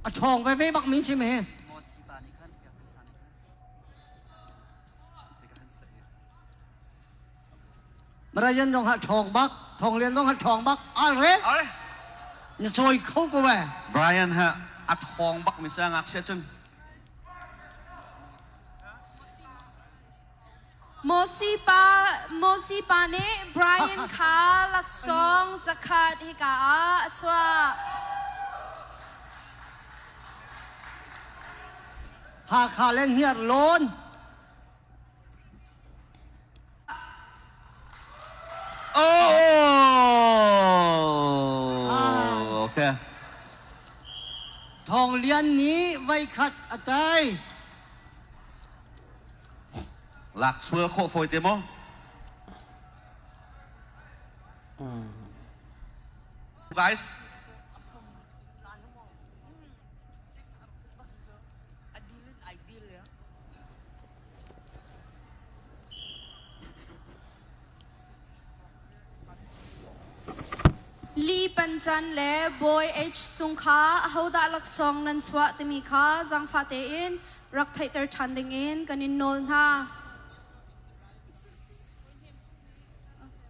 A ṭhawng veve bak mi si me. Brian zong ha ṭhawng bak, Thawng Lian zong ha ṭhawng bak. Are. Are. Na cawi kho ko ve. Brian ha a ṭhawng bak mi sa ngakchia cun. Mosi pa Mosi pa nih Brian kha laksawng zakhat hika ah a chuah. Hakha le Hniarlawn. Oh! Okay. Thawng Lian nih voikhat a tei. Lak sual khawh fawi te maw? Guys. Li Pancan le Bawi H Sung kha ahodah laksawng nan chuah timi kha zaangfah tein rak theihter ṭhan dingin kan in nawl hna.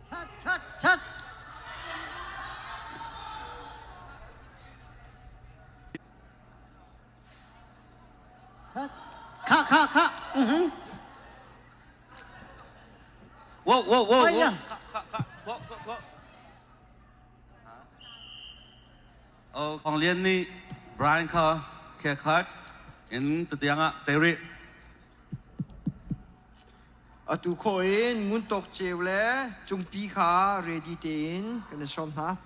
Chat, chat, chat. Kha, kha, kha. Mhm. Whoa, whoa, whoa, whoa. Kha, kha, kha. Whoa, whoa, whoa. Oh, Thawng Lian nih Brian kha khe khat in tutiang ah tei rih. Atu khawh in Ngun Tawk Ceu le Cungpi kha ready tein kan in sawm hna.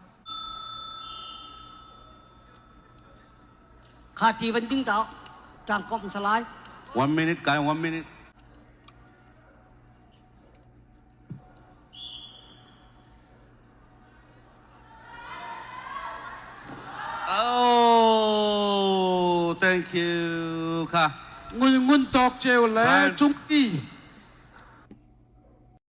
Kha ti van ding ta tlangkomh salai. One minute, guy, one minute. Oh, thank you. Kha. Ngun Ngun Tawk Ceu le Cungpi.